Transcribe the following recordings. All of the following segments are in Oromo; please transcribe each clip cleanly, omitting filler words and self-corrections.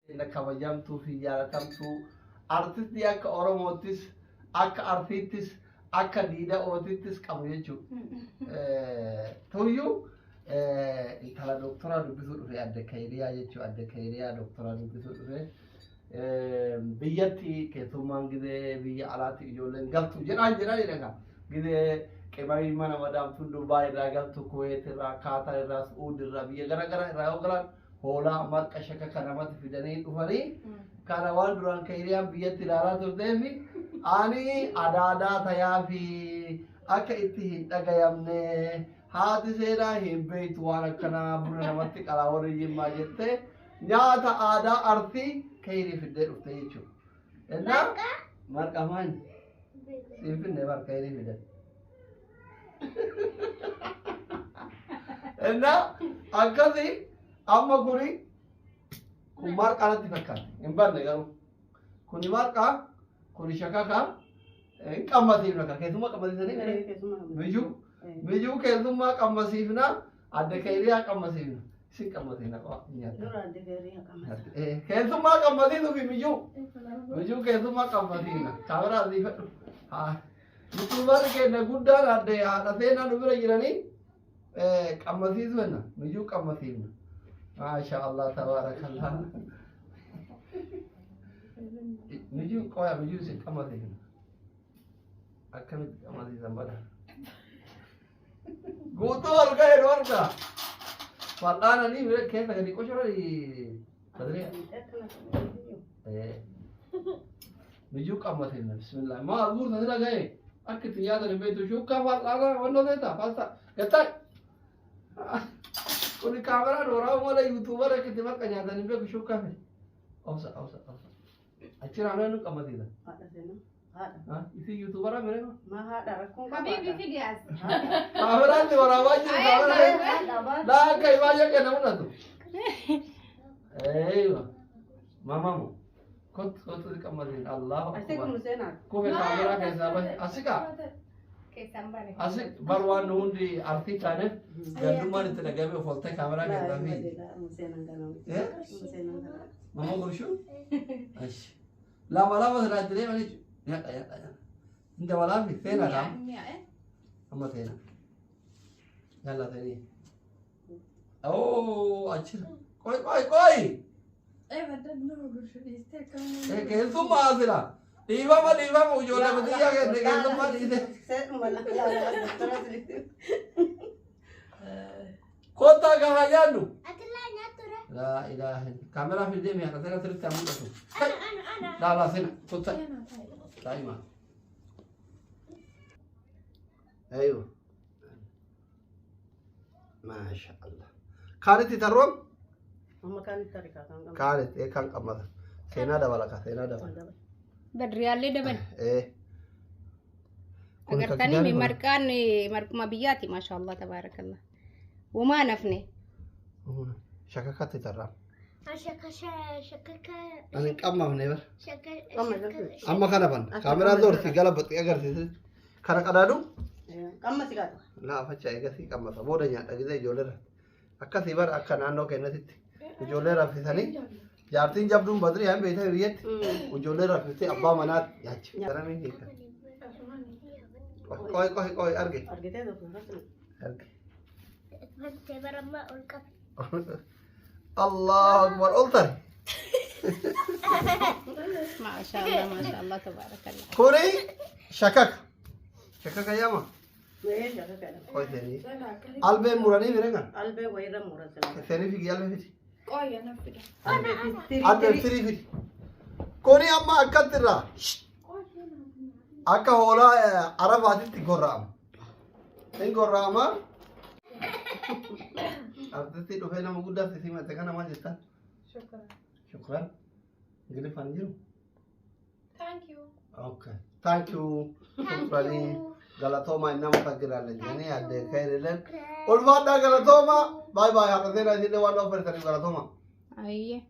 Inni kabajamtuu fi jaalatamtuu artistii akka Oromoottis, akka Arsiittis, akka Diida'ootittis qabu jechuudha. Tuyyuu intala doktoraa dubbisuu dhufe, adde Kayiriyaa jechuudha. Adde Kayiriyaa doktoraa dubbisuu dhufe. Biyyatti keessummaan gizee biyya alaatti ijoolleen galtu jedhaan jedhaan jedhan gizee qimamii mana madaamtuun Dubaay irraa galtu, Kuweet irraa, Kaatar irraa, Su'uud irraa, biyya garaagaraa irraa yoo galan hoolaa, marqa, shakaka namatti fidanii dhufanii. Kana waan duraan Kayiriyaan biyyatti ilaalaa turteef, ani adaadaa tayaa fi akka itti hin dhagayamne, haati seenaa hin beektu, waan akkanaa buna namatti qalaa warri Jimmaa jettee nyaata aadaa Arsii Kayirii fiddee dhufte jechuudha. Innaa marqa maal? Siin finne bar Kayirii fidan. Innaa akkasii amma kuni kun marqaa natti fakkaata. Hin banne garuu. Kuni marqaa, kuni shakaka, hin qammasiifna kan keessummaa qammasiisanii mijuu mijuu keessummaa qammasiifna, adda Kayiriyaa qammasiifna. Isin qammasiifna qofa nyaata. Dura adda Kayiriyaa qammasa. Keessummaa qammasiisuu fi mijuu mijuu keessummaa qammasiifna. Kaameraa asiifadhu. Haa. Yuutuubarri keenya guddaan adde haadha seenaa nu bira jiranii qammasiisuu henna, mijuu qammasiifna. Maasha Allah, tabaarakallah. Mijuu qoya, mijuu isin qammasiifna. Akkamitti qammasiisan bada? Guutuu ol ga'e nu argaa. Fal'aananii bira keessa gadi qoshoranii. Badriya. Mijuu qammasiifna, bismillah. Maa guurta sila ga'e akka itti nyaatan hin beektu, shuukaa fal'aanaa wannoo seeta pasta gattaa. Kuni kaameraa dooraa malee yuutuubara akka itti marqa nyaatan hin beeku, shuukaa fi. Obsa, obsa, obsa. Achirraa mee nu qammasiisa. Haadha seenaa. Haadha. Isin yuutuubara miree Ma haadha rakkoon qaba. Habibi, fidi as. Kaameraan si waraabaa jiru kaameraan. Haadha baata. Laa akka baay'ee kenna mul'atu. Eeywa. Mamamu. Kottu, kottu, si qammasiin. Allahu Asii akbar. kun seenaa. Kufe kaameraa keessaa bahe. Asikaa. Keessaan bane. Asi bar waan nu hundi Arsii taaneef gandummaan itti dhagahame of oltee kaameraa keessaa fi. Eh? Mama gurshuu? Ashi. Lama lama silaa itti deeman jechuudha. Nyaadha, nyaadha, nyaadha. Hin dabalaa fi seenaa kaa. Mi'a, eh? Amma seenaa. Yalla seenii. Oo, achira. Qoy, qoy, qoy. Keessummaa sila. Dhiifama, dhiifama, ijoollee biyya keenya keessummaa dhiise. Kottaa gahaa nyaannu. Atilaa nyaattura. Laa ilaaha illa. Kaameraa fidee mi'a kana sirriitti haa mul'atu. Ana, ana, ana. Laa laa sena kottaa. Daa'ima. Aywa. Maasha Allah. Kaanitti tarroon? Amma kaanitti tarikaa kan qabu. Kaanitti kan qammata. Seenaa dabala ka, seenaa dabala. Badriyaallee dabal. Kun kan Agartanii kidaanii kun. marqaan marquma biyyaati, maashaallah tabaarakallah. Womaa nafne. Shakakatti tarraa. Shaka, shaka. Ani hin qammamne bar. Shaka, Qamma shaka. Amma kana banna. Kaameraa zoorti gala baxxee agarsiise. Kana qadaadu. Qamma si qaata. Laa facha eegasii qammata. Booda nyaadha gisee ijoolleerra. Akkasii bara akka naannoo keenyatti ijoollee raffisanii jaartiin jabduun Badrii haan beektan biyyatti ijoollee raffistee abbaa manaa nyaachi. Garamiin hiika. Qoy, qoy, qoy, arge. Argitee tokko. Arge. Bantee barammaa ol qabe. Allahu akbar, ol tare. Maashaallah, maashaallah, tabaarakallah. Kuni shakaka. Shakaka yaama. Mee shaka kadha. Qoy seenii. Albeen muranii bire kan. Albee wayirra murasa. Seenii figi, albee fidi. Qoyya na fida. Albee firii fidi. Kuni amma akkatti irraa akka hoolaa Arafaatitti gorra'ama. Hin gorra'ama. Artistii dhufee nama guddaa si simate kana maal jettan? Shukran. Shukran. Ingiliffaan jiru? Thank you. Okay. Thank you. Shukranii. Galatooma, inni nama taggiraalle jedhanii adde Kayrileen. Ulfaadhaa, galatooma. Bye bye. Haqa seenaa isinillee waan ooffertaniif galatooma. Ayyee.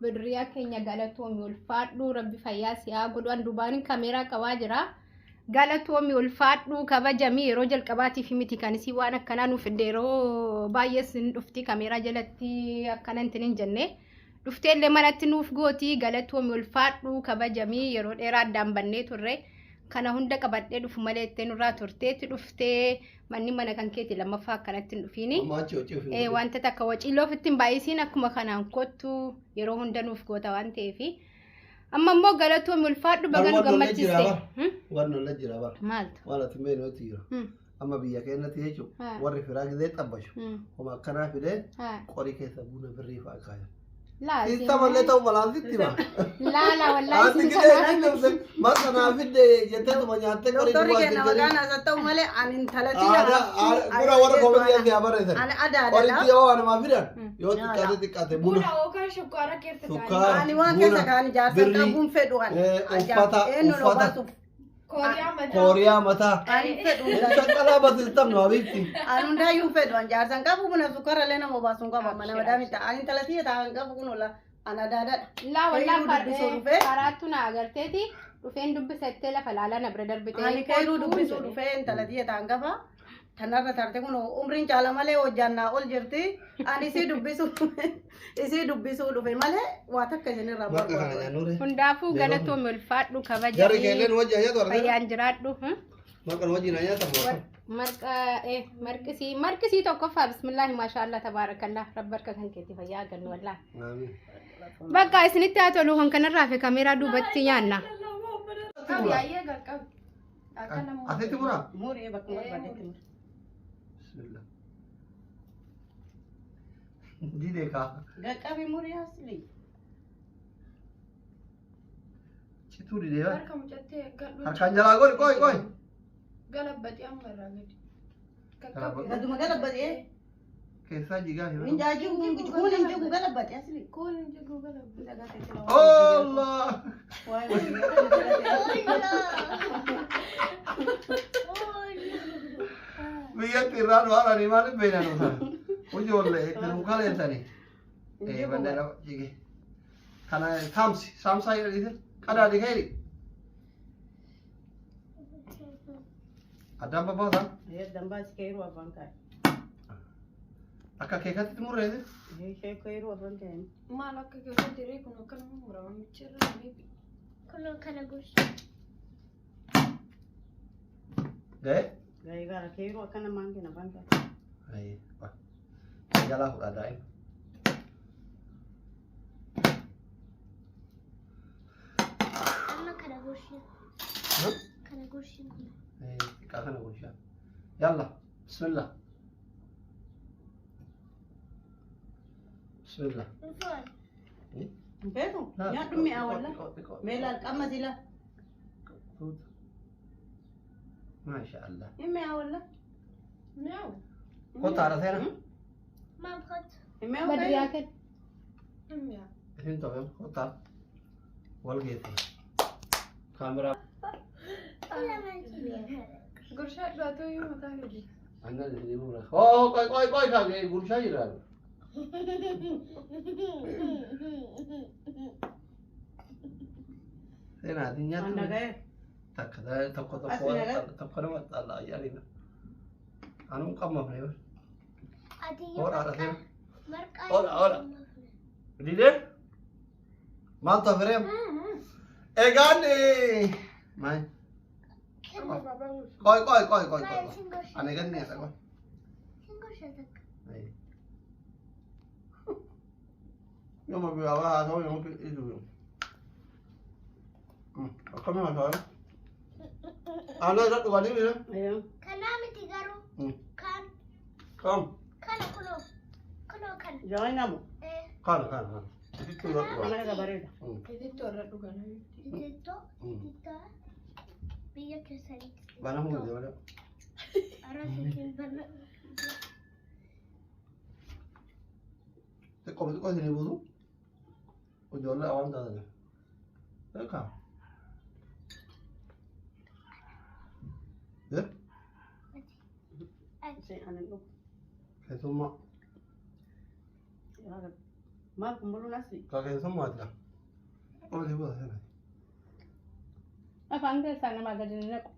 Badriyaa keenya, galatoomi, ulfaadhu, rabbi fayyaa si haa godhu. An dubaanin kameeraa qabaa jira. Galatoomi, ulfaadhu, kabajami. Yeroo jalqabaatiif miti kan isii waan akkanaa nuuf fidde, yeroo baay'ees hin dhufti kameeraa jalatti akkana hin jenne. Dhufteellee manatti nuuf gootii galatoomi ulfaadhu kabajamii yeroo dheeraa addaan bannee turre. Kana hunda qabadhee dhufu malee ittee nurraa turteetti dhuftee manni mana kan keeti lammaffaa akkanatti hin dhufiini. Amma achi hojii ofii. Wanta takka waciiloo ofitti hin baay'isiin akkuma kanaan kottu yeroo hunda nuuf goota waan ta'eef. Amma immoo galatoomi ulfaadhu baga nu Garuu waan lollee jira gammachiiste. bara. Waan lollee jira bara. Maaltu? Waan ati mee nuti jira. Amma biyya keenyatti jechuun warri firaa gisee xabbashu. Homa akkanaa fidee qorii keessa buna birrii fa'aa kaayan. Laa Isa malee ta'u malaan sitti hima. laa wallaahi Ati isin gidee kanaa inni dhufte maqanaa fidde jetteetuma nyaattee qorii Doktorri duwwaa kenna jirtanii. maqaan as ta'u malee ani intala Aadaa buna warra koomedii ati haa barreessan. Ani adaadha. Qoritti yoo waan namaa fidan yoo xiqqaate xiqqaate buna. Buna yookaan shukkaara keessa kaa'anii. Sukkaara. Ani waan keessa buna, kaa'anii jaarsa birrii, qabuun fedhu ani. Uffata, Eenyu uffata. baasuuf. Kooriyaa mataa. Kooriyaa mataa. Ani fedhu. Shaqqalaa basiistamnu habiibti. Ani hundaayyuu fedhu ani jaarsan qabu buna sukkaara illee nama baasuun qaba mana madaami ta'a. Ani intala tiyya ta'an qabu kun ola ani adaadha. Laa wallaa Kairuu dubbisuu dhufee. karaattu na agarteeti dhufeen dubbisattee lafa laalaa na bira darbite. Ani kairuu dubbisuu dhufee intala tiyya ta'an qaba. Tanarra tarte kun umriin caala malee hojjannaa ol jirti. Ani isii dubbisuu isii dubbisuu dhufe malee waa takka isinirraa Marqa kana barbaadu. nyaannure. Hundaafuu galatoomi ulfaadhu Jarri kabajamii keelleen wajji nyaatu argina. fayyaan jiraadhu. Marqa wajji nyaatamu. Marqa marqisii marqisii tokkoffaa bismillaahi maashaallah tabaarakallah rabbi harka kan keetti fayyaa argannu wallaahi. Amiin. Bakka isinitti haa tolu kan kanarraa fi kameeraa duubatti nyaanna. Qabi ayyee qaqqabi. Akka nama. Asitti muraa? Murii bakkuma barbaadetti muri. Bismillah. Didee kaa. Qaqqabi murii asli. Cituu didee bar. Harka mucattee gadhu. Harkaan jalaa godhi qoy qoy. Galabbaxee amma irraa gadi. Qaqqabi. Gaduma galabbate. Keessaa jigaa hin. Hin jigu kun hin jigu galabbate asli. Kun hin jigu galabbaxee. Allah. Biyyatti irraa nu haadhanii maaliif beelan nuusan? Ijoollee itti nu kaleessanii. Bandana jige. Kana saamsi saamsaa jedhaniise qadaadi ka'e. Addaan babbaasan Dambaas keeruu afaan kaa'e. akka keekatti murreesse. Keeruu afaan kaa'e. Maal akka keessatti ree kun akka nama murama michirra maybe. Kunoo kana gosa. Ga'e? Ga'ee gara keeruu akka namaan kenna afaan kaa'e. Jalaa fudhaa daa'ima. Amma kana gosi. Kana gosi kun. Xiqqaa kana gorshaa. Yalla bismillah. Bismillah. Ulfoon. Beeku nyaadhu mi'a walla. Mee laal qamma sila. Maasha Allah. Hin mi'a walla. Mi'aawu. Kottaa haadha seena. Maam kottu. Hin mi'aawu Badriyaa kenna. Hin mi'aawu. Isin tofe kottaa. Wal geesse. Kaameraa. Gurshaa dhugaatoo iyyuu mataa gadi. Annan isin mura. Oh qoy qoy qoy kaa gurshaa jira. Seenaa ati nyaattu. Anna ga'ee. Takka tokko tokko tokko nama xaallaa ayyaanidha. Anuun qammafne bar. Ati Hola, haadha seena. Marqaa. Hola, hola. Didee? Maaltu hafereem? Egaan maal? Qoy qoy qoy qoy qoy. Ani ganni haadha qoy. Sin gosa takka. Yoo biraa waa haasa'u yoo idu. Akkamii haasa'u? Aannan irra dhuganii mira? Kanaa miti garuu kan Kam? kana kunoo kunoo kana. Jawaan namu. Kana kana kana. Isitti irra dhugaa. Mana irra bareeda. Itti warra dhugan. Xixiqqoo xixiqqoo biyya keessanitti. Banamuu miti malee. Arasitiin bana. Xiqqoo xiqqoo isinii buusu. Ijoollee waan taataniif. Beekaa? Ani dhugu. Keessummaa. Maal kun buluun asli. Ka keessummaati dha. Qola buusa seena. Afaan keessaa namaa gadi ni naqu.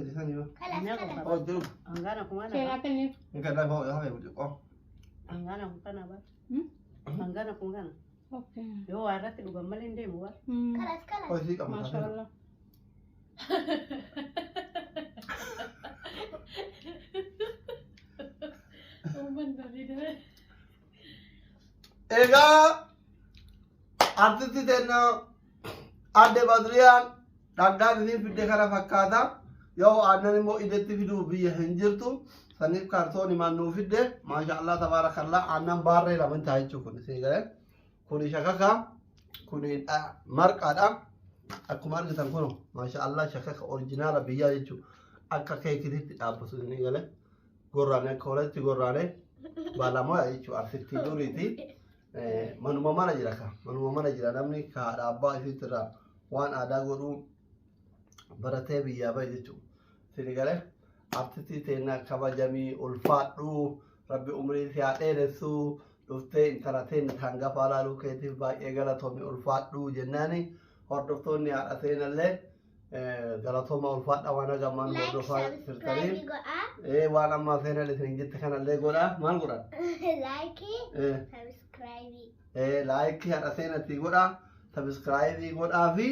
Jisanii ba. Kalas kalas. Oh, jiru. Hangaana kuma na. Seenaa kenniif. Inni kan lafa ho'aa hafe xiqqoo. Hangaana kun kana ba. Hangaana kun kana. Okay. Yoo waa irratti dhugan malee hin deemu bara. Kalas kalas. Hojii qabna. Maashaallah. Uummanni Egaa artisti teennaa adde Badriyaan dhaggaan isiin fidde kana fakkaata. Yoo aannan immoo idetti fiduu biyya hin jirtu. Saniif kaartoon himaan nuu fidde. Maasha Allah tabaarakallah aannan baarree lama ta'a jechuun kun isin galee. Kuni shakaka kuni marqaadha. Akkuma argitan kun maasha Allah shakaka orjinaala biyyaa jechuudha. Akka keekititti dhaabbatu isin galee. Gorraane akka horatti gorraane baalamoya jechuudha artistii duriiti. Manuma mana jira ka manuma mana jira namni ka haadha abbaa isiitti irraa waan aadaa godhuu baratee biyyaa bahe jechuudha. Isin galee artistii teennaa kabajamii ulfaadhuu rabbi umrii si haa dheeressuu dhuftee intala teenna hangafaa laaluu keetiif baay'ee galatoomi ulfaadhuu jennaani hordoftoonni haadha seenallee galatooma ulfaadha waan hagamaan Like, hordofaa subscribe jirtaniif. godhaa. Waan ammaa seenal isin jette kanallee godhaa maal godhaa? Like, subscribe. Laayikii haadha seenatti godhaa sabiskiraayibii godhaa fi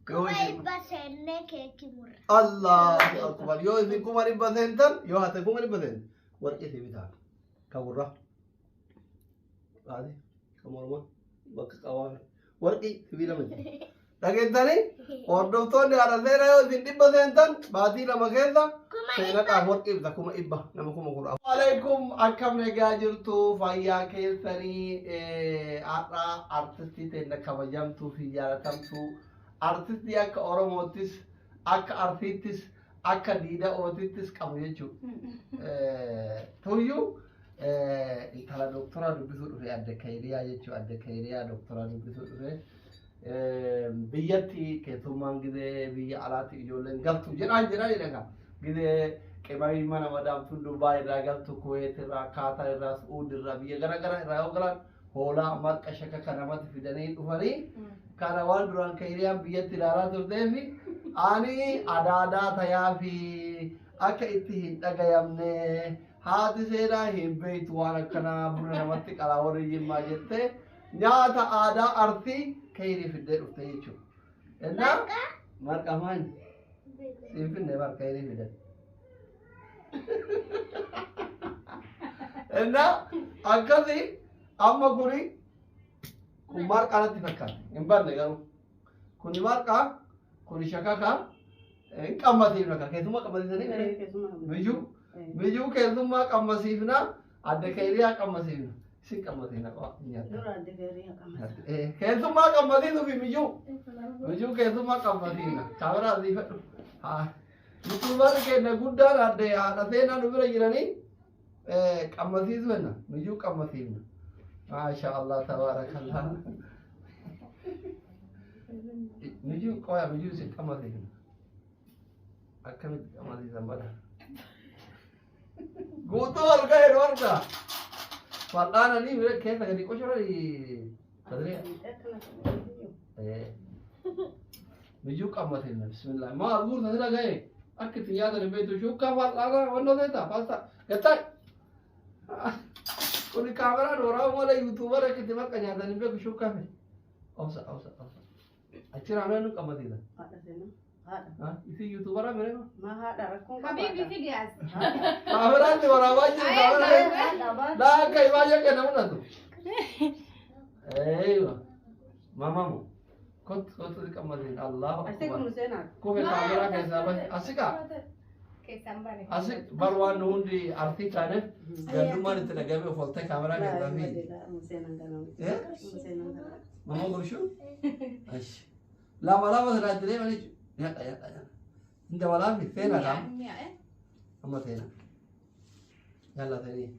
yoo Kuma isin dhibba seennee keekii murra. Allahu akbar yoo isin 100,000 seentan yoo hate 100,000 seentan warqii si bitaa ka gurraa qaadi ka mormaa bakka qabaame warqii sibiila miti dhageettanii hordoftoonni haadha seenaa yoo isin 100 seentan baatii 2 keessa Kuma seenadhaaf warqii bita 100,000 nama 10,000. Alaikum akkam nagaa jirtu fayyaa keessanii har'a artistii teenna kabajamtuu fi jaalatamtuu artistii akka Oromoottis akka Arsiittis akka Diida Ootittis qabu jechuudha. Tuyyuu intala doktoraa dubbisuu dhufe adde Kayiriyaa jechuudha adde Kayiriyaa doktoraa dubbisuu dhufe. Biyyatti keessummaan gizee biyya alaatti ijoolleen galtu jedhaan jedhaan jedhan gizee qimamii mana madaamtuun Dubaay irraa galtu Kuweet irraa Kaatar irraa Suud irraa biyya garaagaraa irraa yoo galan hoolaa marqa shakaka namatti fidanii dhufanii kana waan duraan Kayiriyaan biyyatti ilaalaa turteef ani adaadaa tayaa fi akka itti hin dhagayamne haati seenaa hin beektu waan akkanaa buna namatti qalaa warri jimmaa jettee nyaata aadaa Arsii Kayirii fiddee dhufte jechuudha. Innaa Marqaa. marqa maal? Siin finne marqa Kayirii fidan. Innaa akkasii amma kuni kun marqaa natti fakkaata. Hin barne garuu. Kuni marqaa kuni shakaka hin qammasiifna kan keessummaa qammasiisanii biyyuu biyyuu keessummaa qammasiifna adde Kayiriyaa qammasiifna isin qammasiifna qofa nyaata. Dura adde Kayiriyaa qammasa. Keessummaa qammasiisuu fi biyyuu biyyuu keessummaa qammasiifna kaameraa asii fedhu. Haa yuutuubarri keenya guddaan adde haadha seenaa nu bira jiranii qammasiisuu henna biyyuu qammasiifna. Maasha Allah tabaarakallah. Biyyuu qoya biyyuu isin qammasiifna. Akkamitti qammasiisan bada. Guutuu ol ga'e nu argaa. Fal'aananii bira keessa gadi qoshoranii. Badriya. Biyyuu qammasiifna bismillah. Maa guurta sira ga'e akka itti nyaatan hin beektu shuukaa fal'aanaa wannoo seeta paastaa gattaa. Kuni kaameraan waraabuu malee yuutuubara akka itti marqa nyaatan hin beeku shuukaa fi. Obsa obsa obsa. Achirraa mee nu qammasiisan. Haadha seenaa. Haadha. Isin yuutuubara miree Maa haadha rakkoon qaba. Habibi fidi as. Kaameraan waraabaa jiru kaameraan. Haadha baata. Laa akka baay'ee kenna mul'atu. Eeywa. Mamamu. Kottu kottu qammasiin Allahu Arsee akbar. kun seenaa. Kufe kaameraa keessaa bahe. Asiqa. Keessaan bare. Asi bar waan nu hundi artii taaneef gandummaan itti dhagahame of oltee kaameraa keessaa fi. Eh? Mama gurshuu? Ashi. Lama lama silaa itti deeman jechuudha. Nyaadha nyaadha nyaadha. Hin dabalaafi seenaa qaama. Amma seenaa. Yalla seenii.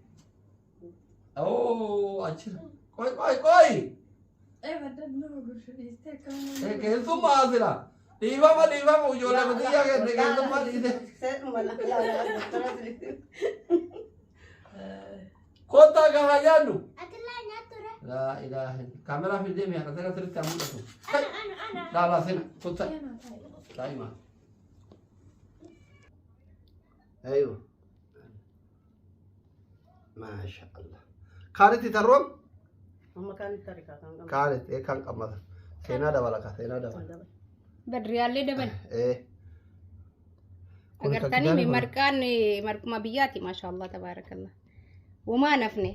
Oo achira. Qoy qoy qoy. Keessummaa asira. Dhiifama dhiifama ijoollee biyya keessa keessummaa dhiise. Kottaa gahaa nyaannu. Atilaa nyaattura. Laa ilaaha illa. Kaameraa fidee mi'a kana sirriitti haa mul'atu. Ana ana ana. Laa laa seena kottaa. Daa'ima. Aywa. Maasha Allah. Kaanitti tarroon? Amma kaan tarikaa kan qabu. Kaan kan qammata. Seenaa dabala ka seenaa dabala. Badriyaallee dabala. Ee. Kun kan Agartanii kidaani mi kun. marqaan marquma biyyaati maashaallah tabaarakallah. Womaa nafne.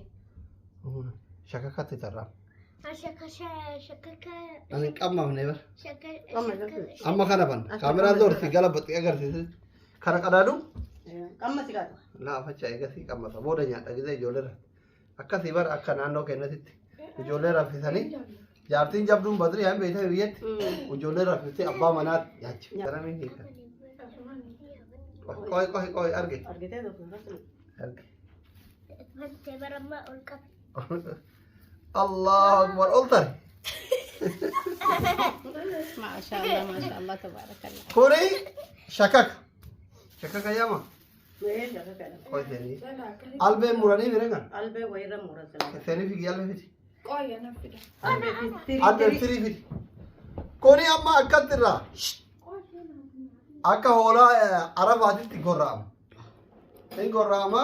Shakakatti tarraa. Shaka shaka. Ani hin qammamne bara. Shaka Amma shaka. Amma kana banna. Kaameraan zoorti gala baxxee agarsiisi. Kana qadaadu Qamma si qaata. laafacha eegasii qammasa. Booda nyaadha gisee ijoolleerra. Akkasii bara akka naannoo keenyatti ijoollee raffisanii jaartiin jabduun badrii haan beektaa biyyatti ijoollee raffisee abbaa manaatti nyaachi. Garamiin hiika. Qoy qoy qoy arge. Argitee tokko. Arge. Bantee barammaa ol qabe. Allahu akbar ol tare. Maashaallah maashaallah tabaarakallah. Kuni shakaka. Shakaka yaama. Mee shaka kana. Qoy seenii. Albeen muranii bire kan. Albee wayirra murasa. Seenii figi albee fidi. Qoyya na fida. Albeen firii fidi. Kuni amma akkatti irraa akka hoolaa arafaatitti gorra'ama. Inni gorra'ama.